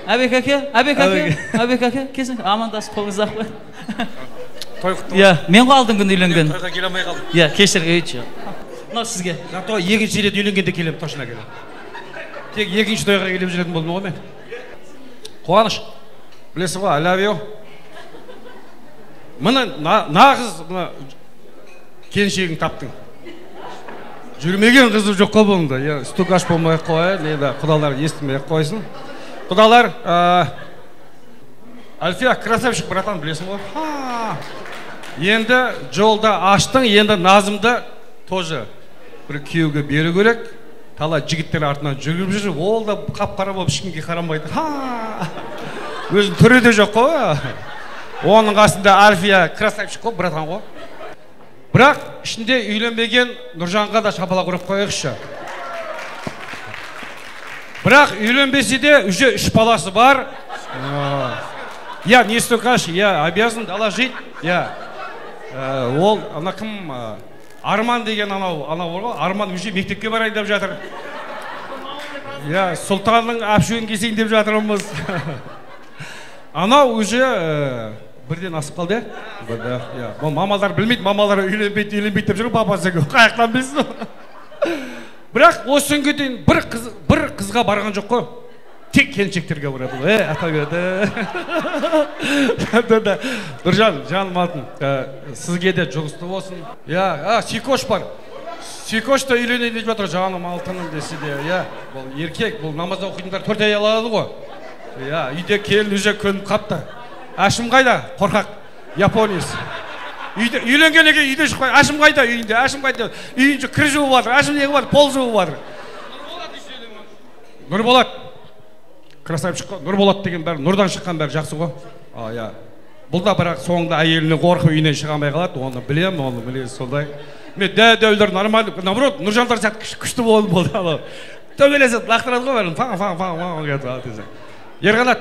Әбек әке, Әбек әке, Әбек әке, келсін, амандасып қолыңызды ақ қой. Той құтты болсын. Иә, мен ғой алдыңғы күні үйленген. Тойға келе алмай қалдым. Иә, кешір, өйтші. Мынау сізге. Зато екінші рет үйленгенде келемін, точно келемін. Тек екінші тойға келіп жүретін болдым ғой мен. Қуаныш, білесің ғой, I love you. Мына нағыз мына келіншегін таптың. Жүрмеген қызы жоқ қой бұнда. Иә, стукаш болмай ақ қояйын, енді құдалар естімей ақ қойсын. Құдалар, Альфия, красавчик, братан, білесің ғой. Енді жолда аштың, енді Назымды тоже бір күйеуге беру керек. Талай жігіттер артынан жүгіріп жүр, ол да қап-қара болып ешкімге қарамайды. Өзінің түрі де жоқ қой. Оның қасында Альфия красавчик қой, братан ғой. Бірақ ішінде үйленбеген Нұржанға да шапалақ ұрып қояйықшы. Бірақ үйленбесе де уже 3 баласы бар. Я не стукаш, я обязан доложить. Я ол ана кім, Арман деген анау бар ғой, Арман уже мектепке барайын деп жатыр. Я Сұлтанның әпшуін кесейін деп жатырмыз. Анау уже бірден асып қалды, иә. Бұл мамалар білмейді, мамалар үйленбейді, үйленбейді деп жүр, папасы қаяқтан білсін. Бірақ осы күнге дейін бір қызға барған жоқ қой. Тек келіншектерге барады. Ата берді. Нұржан, жаным алтын, сізге де жұғысты болсын. Иә, Сикош бар. Сикош та үйленейін деп жатыр, жаным алтыным десе де, иә. Бұл еркек, бұл намаз оқитындар 4 әйел алады ғой. Иә, үйде келін уже көніп қапты. Әшім қайда? Қорқақ, японец. Үйде үйленгеннен кейін үйде шықпай, Әшім қайда үйінде, Әшім қайда? Үйінде кір жуып жатыр, Әшім не қылып жатыр? Пол жуып жатыр. Нұрболат. Красавчик қой. Нұрболат деген бәрі, Нұрдан шыққан бәрі жақсы ғой. Иә. Бұл да бірақ соңында әйеліне қорқып үйінен шыға алмай қалады. Оны білемін, оны білесіз сондай. Мен дәу-дәулер нормально, наоборот, Нұржандар сияқты күшті болды болды. Анау. Төбелеседі, лақтырады ғой бәрін. Фаң, фаң, фаң, фаң кетіп. Ерқанат,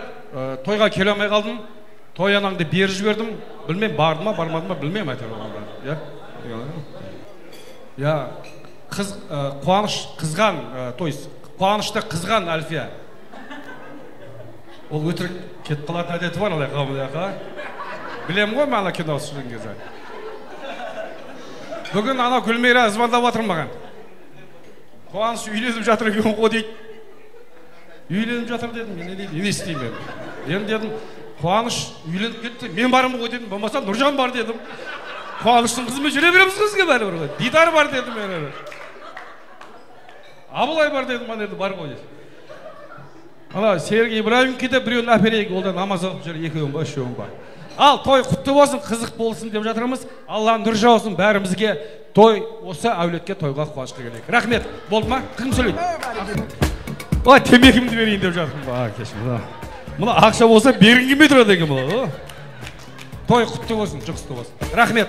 тойға келе алмай қалдым. Той анаңды беріп жібердім. Білмеймін, барды ма, бармады ма, білмеймін әйтеуір оған. Иә? Иә, қыз, Қуаныш қызған, то есть Қуанышты қызған Альфия. Ол өтірік кетіп қалатын әдеті бар, алай қалмай-ақ. Білемін ғой мен ана кино түсірген кезде. Бүгін ана Гүлмира звондап жатыр маған. Қуаныш үйленіп жатыр екен ғой дейді. Үйленіп жатыр дедім, мен не дейді, не істеймін мен. Енді дедім, Қуаныш үйленіп кетті, мен бармын ғой дедім, болмаса Нұржан бар дедім. Қуаныштың қызымен жүре береміз қызға бәрібір ғой. Дидар бар дедім мен. Абылай бар дедім, ана жерде бар ғой дедім. Ана Серік Ибраимовке де біреуін әперейік, ол да намаз оқып жүр, екеуін ба, үшеуін ба. Ал той құтты болсын, қызық болсын деп жатырмыз. Алла нұр жаусын бәрімізге, той осы әулетке тойға қуанышқа келейік. Рахмет. Болды ма? Кім сөйлейді? Ой, темекімді берейін деп жатырмын. Кешірім. Мына ақша болса бергім келмей тұрады екен бұл. Той құтты болсын, жұғысты болсын. Рахмет.